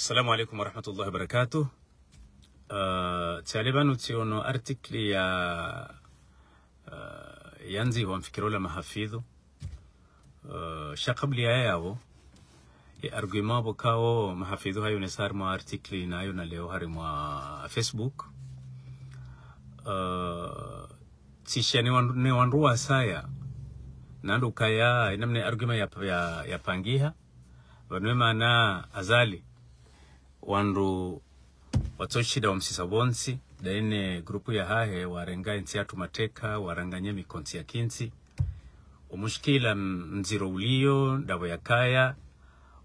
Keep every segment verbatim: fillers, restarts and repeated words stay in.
Assalamu alaikum warahmatullahi wabarakatuh. Uh, tsiale pvanu tsiono article ya, uh, yandziwa mfikira ola mahafidhu. Uh, sha kabla ya yapvo, ye argument pvo kao mahafidhu hayonesa harimwa article nayo na leo harimwa Facebook. Uh, tsisha ne wandru, ne wandru wasaya. Nando kaya, inamna argument ya, ya, yapangiha. Pvanu emana Azali. Wandru watsoshinda wamsisa pvontsi, daine grupu yahahe, warenga entsi yatru mateka, waranganya mikontsi ya kintsi. Omushkila m-, mdziro ulio, ndapvo yakaya,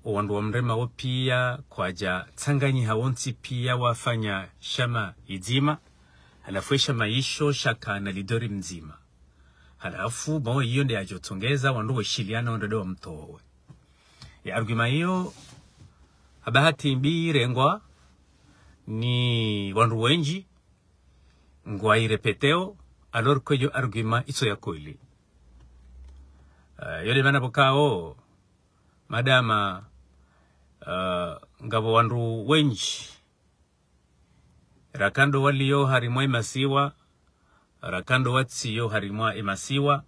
owandru wamrema wo pia, kwadja tsanganyiha wontsi pia wafanya shama idzima, halafu eshama isho shaka na lidori mdzima. Halafu, bon, iyo nde yadjotsongeza, wandru weshiliana, wandru nde wamtowe. Ye argument iyo, ha bahati mbi irengwa ni wandru wendji, ngwairepeteo, alors que yo argument itso ya kweli. Eh, yo nde mana pvo kao, madama, eh, ngapvo wandru wendji, rakando walio harimwa emasiwa, rakando watsio harimwa emasiwa,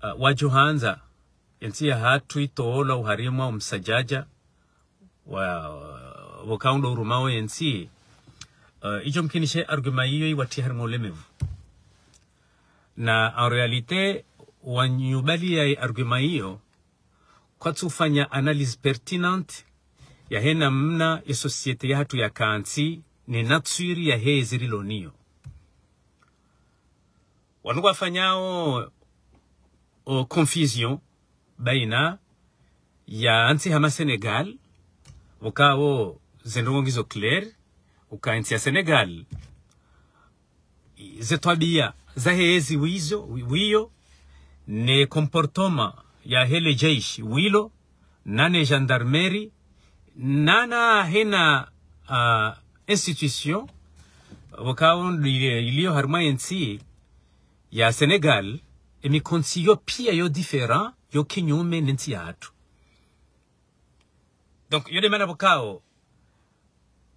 uh, wadjohandza, entsi yahatru itolwa oharimwa omsadjadja, wa, pvo kao ndo urumao entsi, uh, idjo mkinishe argument iyo iwatria harimwa ulemevu. Na en réalité, wanyubaliya ye argument iyo, kwatsufanya analyse pertinente yahe namna ye société yahatru yakantsi ne nature yahe ezi rilo nayo. Wanu kwafanyao, o, confusion baina ya ntsi hama Sénégal, ukao zendrongo ngizo clair, uka ntsi ya Sénégal, ze twabiya zahe ezi wizo, wi-, wiyo, ne comportement yahe le jeshi wilo, na ne gendarmerie, na na hena, ah, institution, pvo kao ndi-, ilio harimwa entsi ya Sénégal, emikontsi yo pia yo différent, yo kinyume ne ntsi yahatru. Donc, yo nde mana pvo kao,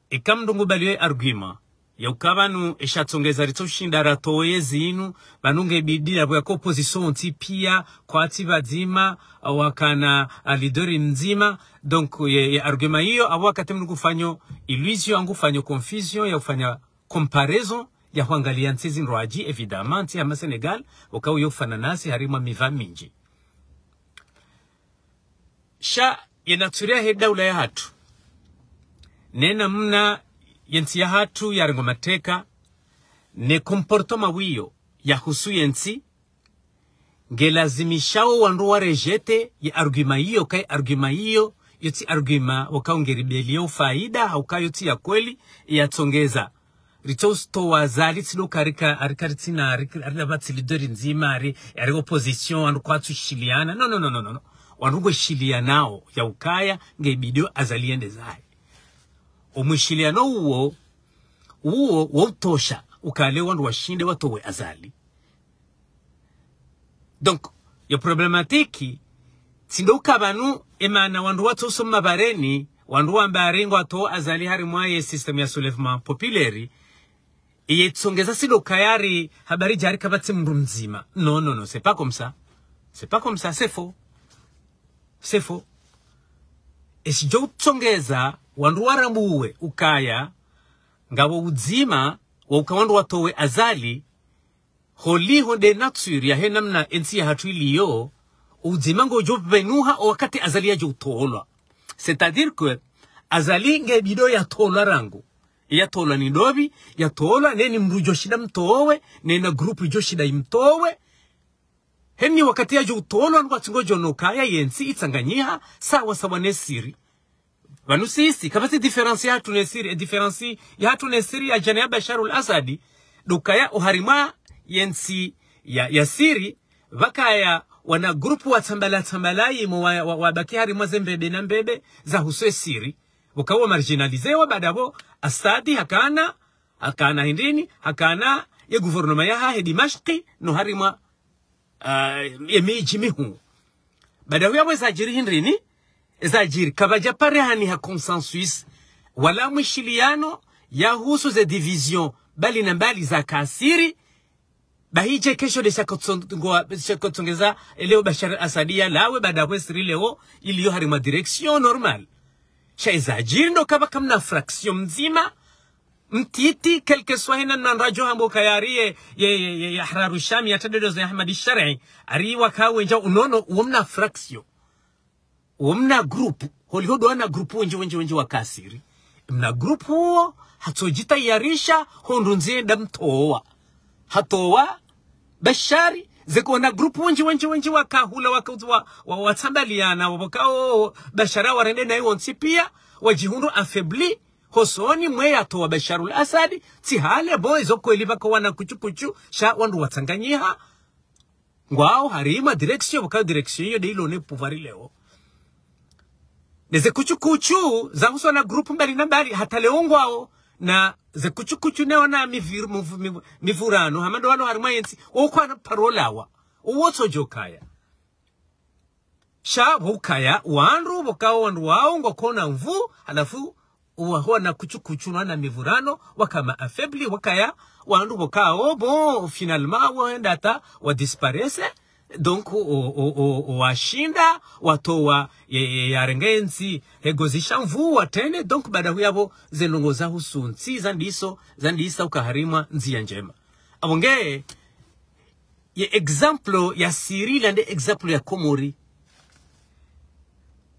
eka mndru ngubaliyo ye argument, ya uka pvanu eshatsongeza ritsoshinda ratowe zinu, pvanu ngebidi na pvo yaka opposition ntsi pia, kwatsi pvadzima, wakana a leader mdzima. Donc, ye, ye argument iyo, apvo wakati mndru ngufanyo illusion, ngufanyo confusion, ya ufanya comparaison, ya hwangaliya ntsi zindrwadji, évidemment, ntsi hama Sénégal, ukao yo ufana nasi harimwa miva mindji. Sha ye nature yahe daula yahatru, ne namna ye ntsi yahatru yarengwa mateka, ne comportement wiyo yahusu ye ntsi, ngelazimishao wandru wa rejeter ye argument iyo, ka ye argument iyo, yo tsi argument wakao ngeribeliyo faida, hauka yo tsi ya kweli, yatsongeza. Ritso ustowa Azali tsi ndo ka rika, arika ritsina, arika, arina pvatsi leader ndzima, ari, ari opposition, wandru kwatsu shiliana. No, no, no, no, no, no. Wandru ngweshilianao, ya ukaya, ngebidio Azali yende zahe. Omwishiliano uwo, uwo, wo utosha, ukale wandru washinde watowe Azali. Donc, yo problématique, tsi ndo uka pvanu, emana wandru watso usoma bareni, wandru wamba ari ngwatowo Azali harimwa ye système ya soulèvement populaire, iye tsongeza tsi ndo kaya ari habari dja ari kapvatsi mndru mdzima. Non, non, non, c'est pas comme ça. C'est pas comme ça, c'est faux. C'est faux. Eshidjo utsongeza, wandru warambuwe, ukaya, ngapvo udzima, wa uka wandru watowe Azali, holiho nde nature yahe namna entsi yahatru iliyo, udzima ngodjo pvenuha o wakati Azali yadjo utolwa. C'est-à-dire que Azali ngebidio yatolwa rangu. Yatolwa ni ndopvi, yatolwa neni mndru djo shinda mtowe, nena groupe djo shinda imtowe. Heni wakati yadjo utolwa, ngwatsi ngodjo nokaya ye ntsi itsanganyiha, sawa sawa ne Syrie. Pvanu sisi, kapvatsi différence yahatru ne Syrie, e différence yahatru ne Syrie ya djana ya Bashar al-Assad, ndo ukaya oharimwa ye ntsi ya, ya Syrie, pvakaya wana groupe wa tsambala tsambala yimo wa, wa, wabaki harimwa ze mbebe na mbebe zahusu e Syrie. Ukao marginalisé wa baada pvo Assad hakana, hakana hindrini, hakana ye gouvernement yahahe Dimashq, no harimwa ah, ye midji mihuu. Baada huya pvo zadjiri hindrini, Ezadjiri, kapvadja parihaniha consensus, wala mwishiliano, yahusu ze division mbali na mbali za kasiri, bahi dje kesho nde shakatsongo-, shakotsongeza eleo Bashar al-Assad yalawe baada hwe siri leo, iliyo harimwa direction normale. Sha ezadjiri ndo kapvwa kamna fraction mdzima, mtiti, quel que soit hena nandradjo hambo kayari ye, ye, ye, ye, ye Ahraru Shami, ya Tadedo za Ahmad Shari, ari waka wendja unono, uwo mna fraction. Uwo mna groupe, holiho ndo wana groupe wendji, wendji, wendji wa kasiri. Mna groupe uwo, hatsodjitayarisha, hondro ndziye nda mtowa. Hatowa, Bashari, zeko wana groupe wendji, wendji, wendji wakahula, waka-, wa, wa, watsambaliana, wapvoka o, Bashari warende na iwo ntsi pia, wadjihundru affaibli, hosoni mwe yatowa Bashar al-Assad, tsi hale bo, izo kweli pvako wana kuchu kuchu, sha wandru watsanganyiha, ngwao harimwa direction, pvoka direction iyo nde ilo ne pouvoir leo. Ne ze kuchu kuchu, zahusu wana groupe mbali na mbali, hata leo ngwao, na ze kuchu kuchu ne wana mivir-, muvu-, mivu-, mivurano, hama ndo walo harimwa yentsi, wo kwana paro lawa, uwo tsodjo kaya. Sha pvo ukaya, wandru, pvokao wandru wao, ngwakona nvu, halafu, uwaho wana kuchu kuchu na wana mivurano, waka ma affaibli, wakaya, wandru pvokao, bon, finalement, wenda hata, wa disparaître, donc, o, o, o, o, washinda, watowa, ye, ye, yarenga yentsi, hegozisha nvu, watene, donc, baada huyapvo, ze ndrongoo zahusu ntsi, zandiso, zandisa uka harimwa, ndziya ndjema. Apvo nge, ye exemple ya Syrie, la nde exemple ya Komori.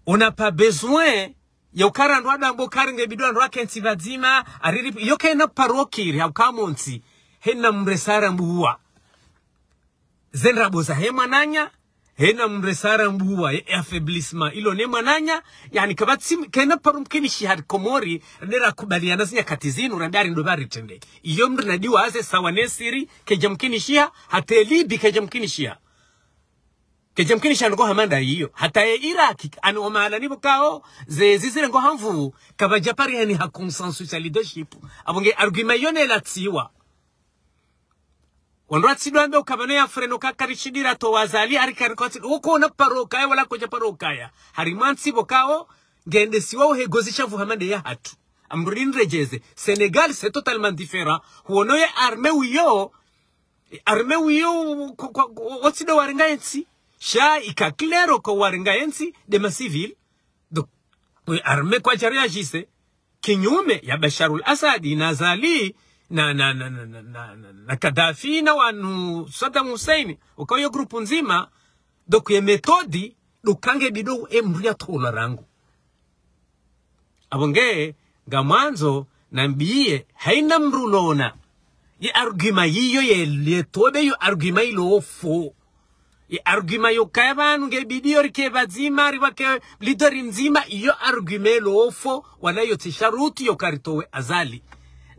On n'a pas besoin ya ukara ndo adambo kari nge bidi ndo akentsi pvadzima, ariri, iyo kena paro kiri, hauka montsi, hena mresara mbuwa. Ze ndrabo zahe mwananya, hena mresara mbuwa, ye affaiblissement, ilo ne mwananya, yani kapvatsi, kena paro mkinishiha Komori, nde rakubaliana zinyakati zinu, randari ndo bari tende. Iyo mri nadiwa aze sawa ne Syrie, kedja mkinishiha, hata Libye kedja mkinishiha. Kedja mkinishiha ngo hama nda iyo. Hata ye Iraki, ani omahala ni pvokao, ze zizire ngo hamvu, kapvadja parihaniha consensus ya leadership. Apvo nge argument iyo ne latsiwa. Wandru watsidwambe ukapvano ya freno kakari shidira to wazali, ari kari kwatsi, uko na paro kaya, wala kodja paro kaya. Harimwa ntsi pvokao, ngende siwa uhegozisha nvu hama nde ya hatru. Amrudini redjeze. Sénégal, c'est totalement différent. Huono ye armée uyo, armée uyo, ko, ko, ko, otsido warenga yentsi. Sha ika clair ko warenga yentsi, nde ma civil. Donc, we armée kwadja réagisse. Kinyume ya Bashar al-Assad, na Azali, na, na, na Kadhafi, na wanu Saddam Hussein. Uka iyo groupe ndzima, donc ye méthode, ndo uka nge bidi emdru ya tola rangu. Apvo nge, ngamwandzo, nambiye, haina mdru lona. Ye argument iyo ye, ye tobe yo argument ilo faux. Ye argument yo kaya pvanu nge bidi yo rike pvadzima, ripvake leader ndzima, iyo argument ilo faux, wala iyo tsi sharuti yo karitowe Azali.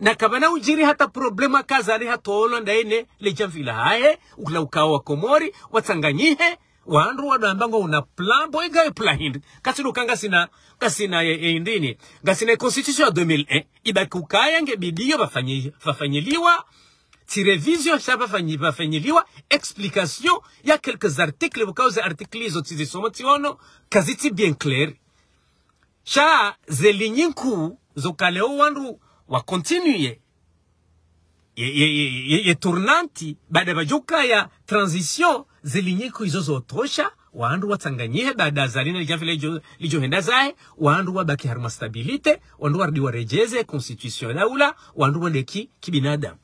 Na kapvana udjiri hata problème aka Azali hatolo ndaine le djamvi lahahe, ukula ukao wa Komori, watsanganyihe, wandru wadwamba ngo una plan, bo inga ye plan hindri. Katsi ndo uka ngasina, ngasina ye, ye indini. Ngasina ye constitution ya deux mille un. Ibaki ukaya nge bidi yo pvafanyi-, pvafanyiliwa, tsi révision sha pvafanyi-, pvafanyiliwa, explication ya quelques articles, pvokao ze articles izo tsizisomo tsiono, kazitsi bien clair. Sha ze lignes nkuu, zo kaleo wandru wa continuer. Ye, ye, ye, ye, ye tournante, baada pvadjo kaya transition, ze lignes nkuu izo zotosha, wandru watsanganyihe, baada Azali na le djamvi ledjo, lidjo henda zahe, wandru wabaki harimwa stabilité, wandru warudi waredjeze constitution ya daula, wandru wende ki, kibinadamu.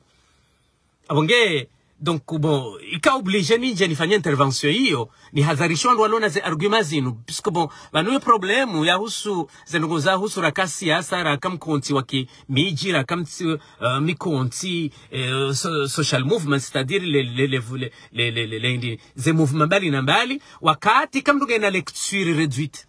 Apvo nge, donc, bon, ika obligé nidje nifanye intervention iyo, nihadharishe wandru walona ze arguments zinu, puisque bon, pvanu ye problème yahusu, ze ndrongoo zahusu raka siasa, raka mkontsi wa ki midji, raka mtsi, euh, mikontsi, euh, so-, social movement, c'est-à-dire les, les, les, les, les, les, les, les, ze mouvements mbali na mbali, wakati kamdru ngena lecture réduite.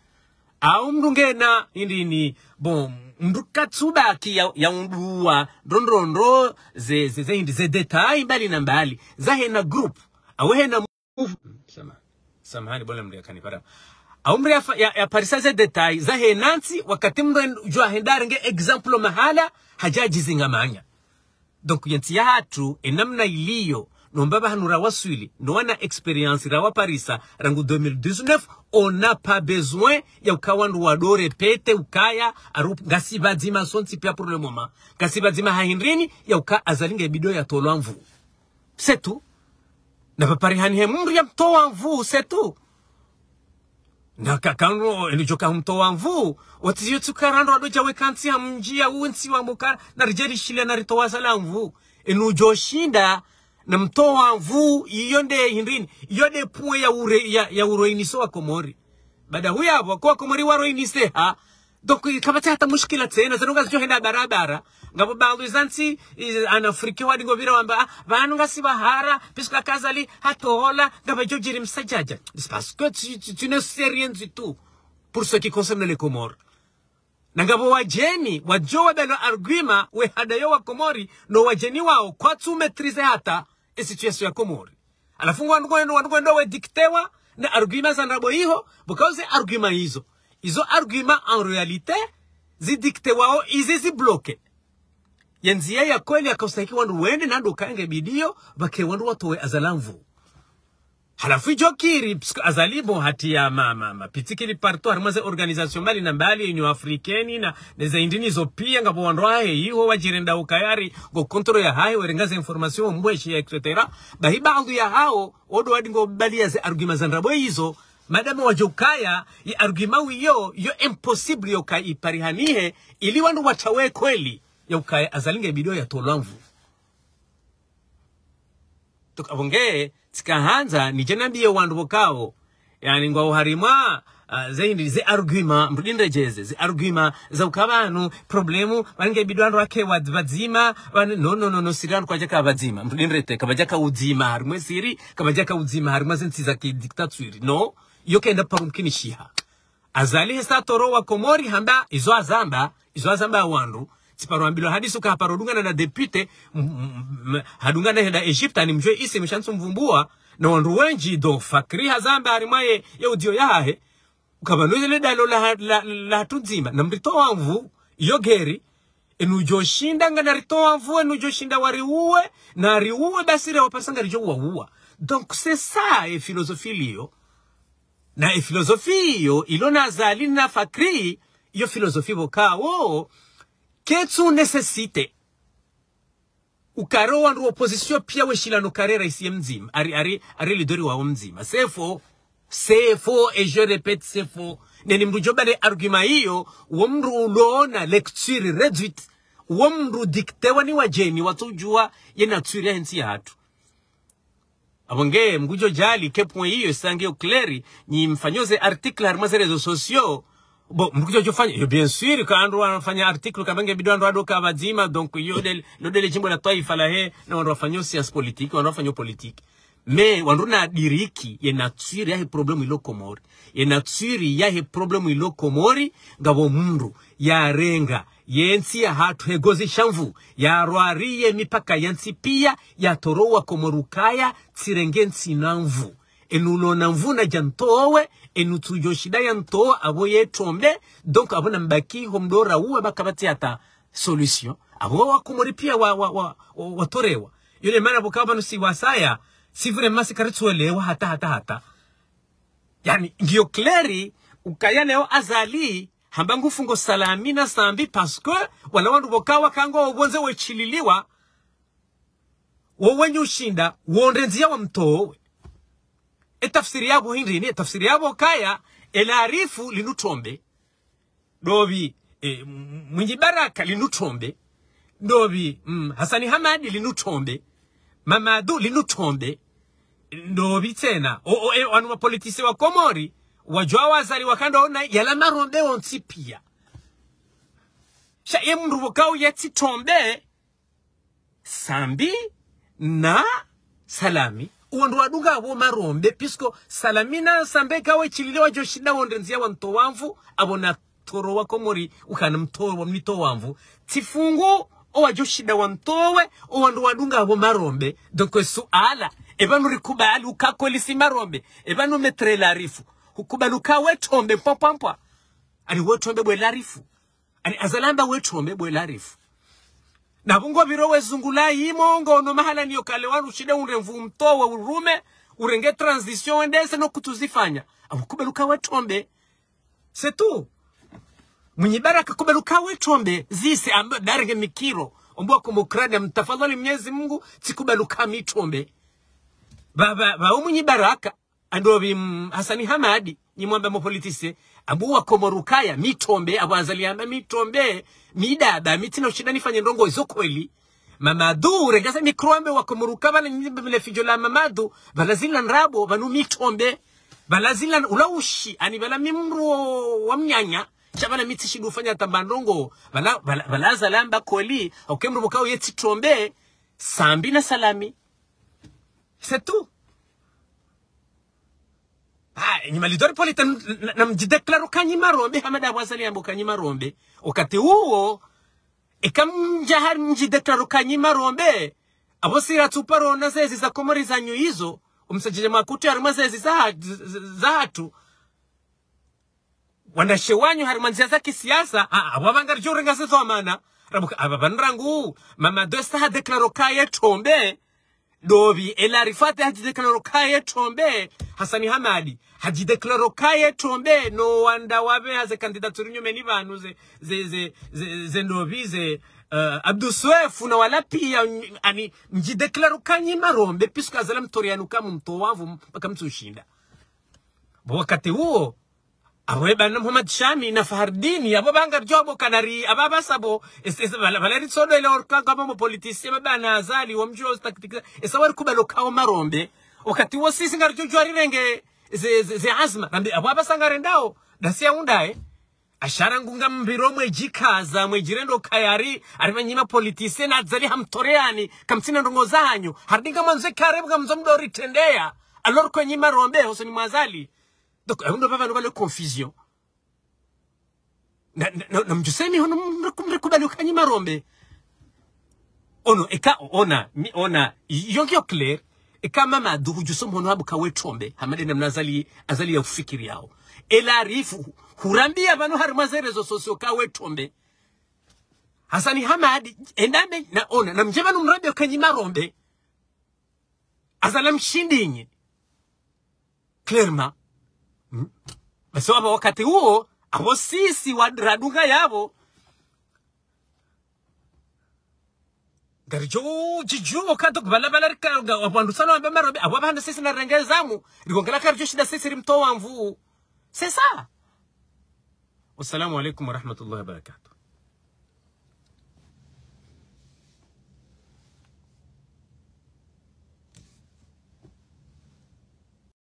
Au mdru ngena indini, bon, mdru katsubaki ya, ya unduwa, ndrondrondro, ze, ze, ze indi, ze détails mbali na mbali, za hena groupe, au hena mouv-, sama-, samahani, bwana mdru ya kanipara. Au mdru ya fa-, ya, ya parisa ze détails, za hena ntsi, wakati mdru en-, djwa henda arenge exemple mahala, hadja djizingamanya. Donc, yentsi yahatru, enamna iliyo, Nomba pvahanu rawaswili, no wana expérience rawaparisa, rangu deux mille dix-neuf, on n'a pas besoin ya uka wandru wado répéter ukaya, aru ngasi pvadzima sontsi pia pour le moment. Ngasi pvadzima ha hindrini, ya uka Azali nge bidi yatolwa nvu. C'est tout. Na pvaparihani he mndru ya mtowa nvu, c'est tout. Na kakanu, enu djoka mtowa nvu, wati yo tsuka randru wado dja weka ntsi ha mdji ya untsi wa mbuka, na ridjeri shile na ritowa Azali nvu. Enu djo shinda, na mtowa nvu, iyo nde hindrini, iyo nde point ya ure, ya, ya uroiniso wa Komori. Baada huyapvo, kwa Komori waroinise ha. Donc, kapvatsi hata mushkila tsena, zanu ngazidjo henda barabara. Ngapvo baadhwi za ntsi, i, ana Afrika wadi ngopvira wamba, ah, pvanu ngasi pvahara, puisque ka Azali hatohola, ngapvadjo djiri msadjadja. C'est parce que tu, tu, tu ne sais rien du tout pour ce qui concerne les Comores. Na ngapvo wadjeni, wadjo wabelo argument, we hada yo wa Komori, no wadjeni wao, kwatsu maîtriser hata, e situation ya Komori. Halafu ngwandru ngwendo, wandru ngwendo we dictewa, na argument za ndrabo iho, pvoka uze argument izo. Izo argument en réalité, zi dictewao, izi zi bloquer. Ye ndzia ya kweli ya kaustahiki wandru wende, na ndo kange bidi yo, pvake wandru watowe Azali nvu. Halafu idjo kiri, puisque Azali bon hati ya ma, ma, ma, pitikili partout, harimwa ze organisation mbali na mbali, Union Africaine, na, ne ze hindrini zo pia, ngapvo wandru wahe, iho wadjirenda ukaya ari, ngo contrôle ya hahe, werenga ze information, mbweshi, et cetera. Bahi baadhwi ya hao, odo wadi ngobaliya ze argument za ndrabo izo, madame wadjo ukaya, i argument wiyo, yo impossible yo ka iparihanihe, ili wandru watawe kweli, ya ukaya Azali nge bidi yatolwa nvu. Donc, apvo nge, tsika handza, nidje nambiye wandru pvokao. Yaani, ngwao harimwa, ah, ze hindri, ze argument, mndru dindredjeze, ze argument, za uka pvanu, problème, pvanu nge bidi wandru wake wa, pvadzima, pvanu, no, no, no, no, siri wandru kwadjaka pvadzima, mndru dindrete, kapvadjaka udzima, harimwa siri, kapvadjaka udzima, harimwa ze ntsi za ki dictature, no, yo kayenda paro mkinishiha. Azali hesa toro wa Komori hamba, izo azamba, izo azamba wandru. Tsiparo ambilwa hadisi uka haparo dungana na député, m-, m-, m-, hadungana heda Egypte, ani mdjuwe isi mshantsu mvumbua, na wandru wendji do fakri hazamba harimwa ye, ye udio yahahe. Uka pvanu ile dalo la, la, la tudzima, na mritowa nvu, iyo geri, enu djo shinda ngana ritowa nvu, enu djo shinda wariuwe, na riuwe basi rewa pasa ngaridjo wauwa. Donc c'est ça, e philosophie liyo. Na e philosophie iyo, ilo na Azali na Fakri, iyo philosophie pvokao, ketsu nécessité. Ukare wandru opposition pia weshilano kare raisi ye mdzima, ari, ari, ari leader wao mdzima. C'est faux. C'est faux et je répète, c'est faux. Neni mndru djo bale argument iyo, wo mndru ulona lecture réduite, wo mndru dictewa ni wadjeni, watsudjuwa ye nature ya ntsi yahatru. Apvo nge, mngudjo djali, ke point iyo, sange yo clair, nyi mfanyo ze article harimwa ze réseaux sociaux. Bon, mngudjo djo fanya, yo bien sûr, ka wandru wafanya article, ka bange bidi wandru wadoka pvadzima, donc, yo del, lo dele djimbo la twaifa lahe, na wandru wafanyo science politique, wandru wafanyo politique. Mais, wandru na diriki, ye nature yahe problème ilo Komori. Ye nature yahe problème ilo Komori, ngapvo mndru, yarenga, ye ntsi yahatru he gozi sha nvu, yarwariye mipaka ya ntsi pia, yatoro wa Komori ukaya, tsirenge ntsi na nvu. Enu ulona nvu nadja ntowe, enu tsudjo shinda ya ntowe, apvo ye tombe, donc apvo na mbaki ho mdora uwe ba kapvatsi hata solution. Apvo wa Komori pia wa, wa, wa, wa, watorewa. Yo nde mana pvoka pvanu si wasaya, si vraiment si karitsuelewa hata, hata, hata. Yaani, ngiyo clair, ukaya leo Azali, hamba ngufungo Salami na Sambi, parce que wala wandru pvoka waka ngo wopvondze weshililiwa, wo wenyi ushinda, wonde ndzia wamtowe. E tafsiri yapvo hindrini, e tafsiri yapvo kaya, e Larifu linu tombe. Ndopvi, e, M-, Mwinyi Baraka linu tombe. Ndopvi, mm, Hasani Hamadi linu tombe. Mamadu linu tombe. Ndopvi tsena. O, o, e, wanu mapolitisi wa Komori, wadjuwa wazali wakandro ona, yala marombe wontsi pia. Sha ye mndru pvokao yetsi tombe, Sambi na Salami, uwo ndo wadunga apvo marombe, puisque Salami na Sambi kawe shilile wadjo shinda wonde ndzia wa mtowa nvu, apvo na toro wa Komori, ukana mtowa, mtowa nvu. Tsifungu, owadjo shinda wa mtowe, owo ndo wadunga apvo marombe. Donc, suala, epvanu rikubali uka kweli si marombe, epvanu Maître Larifu, hukubali uka we tombe mpwa mpwa mpwa. Ani we tombe bwe Larifu. Ani Azali amba we tombe bwe Larifu. Na pvo ngo pviro wezungula yimo ngo no mahala niyo kale wanu shida unde mvu mtowe urume, urenge transition wendese no kutsuzifanya. Apvo kubali uka we Trombe. C'est tout. Mwinyi Baraka kubali uka we Trombe, zise ambe darenge mikiro. Ombo wa Komori, mtafadhali Mwenyezi Mungu, tsikubali uka mi Trombe. Ba, ba, ba, Mwinyi Baraka, ando bi, mm, Hasani Hamadi, nyi mwamba mo politise, ambu wa Komori ukaya, mi Trombe, apvo Azali amba mi Trombe, mi daba, mi tsina ushinda nifanye ndrongo zo kweli. Mamadu, rengasa mikro ambe wa Komori uka pvala nyi mbe mle fidjo la Mamadu, pvala zila ndrabo, pvanu mi Trombe, pvala zila ula ushi, ani pvala mi mdru wa mnyanya, sha pvala mi tsishinda ufanya tamba ndrongo, pvala, pvala, pvala Azali amba kweli, oke mdru mukao yetsi Trombe, sambi na salami. C'est tout. Ah, nyi ma leader politique, na, na, na mdjidéclare uka nyi Marombe, Hamada apvo Azali amba uka nyi Marombe. Wakati uwo, eka mdja hari mdjidéclare uka nyi Marombe, apvo sira tsuparo na zezi za Komori zanyu izo, umsadjidje makutu harimwa zezi za, za, za hatru. Wanashe wanyu harimwa ndzia za kisiasa, a, a, apvo pvanga ridjo renga zezo amana. Rabuka, apva pvanu rangu, Mamadu esa hadéclare uka ye Trombe, dobi, Elari Fati hadjidéclare uka ye Trombe, Hasani Hamadi, hadjidéclare uka ye Trombe, no wanda wapve haze candidature nyumeni pvanu ze, ze, ze, ze, ze ndobi, ze, eh, Abdou Soefo na wala piya, ani, mdjidéclare uka nyi Marombe, puisque Azali amtore yanu ka mumtowa pvo, mpaka mtsushinda. Pvo wakati uwo, apvo eba na Mohamed Shami na Fahardini, apvo pvanga ridjo pvo kanari, apva pvasa pvo, es-, es-, pvala, pvala ritsodo ile orka kama mo politicien, pvapvo na Azali, wa mdjuwa tactique, esa wari kubali uka o Marombe. Wakati uwo sisi ngaridjo djuwa rirenge ze, ze, ze azma, nambe, apvo pvasa ngarendao, dasi ya undaye. Ashara ngu nga mpviro mwedjikaza, mwedjirendo kayari, harimwa nyi ma politicien na Azali hamtore yani, kamtsina ndrongo zanyu, hari dinga mwandzo kare pvo kamdzo mdori trendeya, alors que nyi Marombe, hosoni mwa Azali. Donc, eh, undo pvapvanu pvale confusion. Na, na, na, na mdjusemi hono mre-, mrekubali uka nyi Marombe. Ono, eka, ona, mi, ona, yongiyo clair, eka Mamadu hudjuso mhono habu ka we Trombe, Hamadi na mna Azali, Azali ya ufikiri yao. Elari Fati, hurambiya pvanu harimwa ze réseaux sociaux ka we Trombe. Hasani Hamadi, endambe, na ona, na mdje pvanu mrambiye uka nyi Marombe. Azali amshindi nyi. Clairement. Hmm? Basi wapvo wakati uwo, apvo sisi wa radunga yapvo. Ngaridjo djidjuwa kado pvala pvala rika, nga, wapvo wandru tsano wambe Marombe, apvo pvahanda sisi na renge zamu, rikongela karidjo shinda sisi rimtowa nvu. C'est ça. Wassalamu alaikum warahmatullahi wabarakatuh.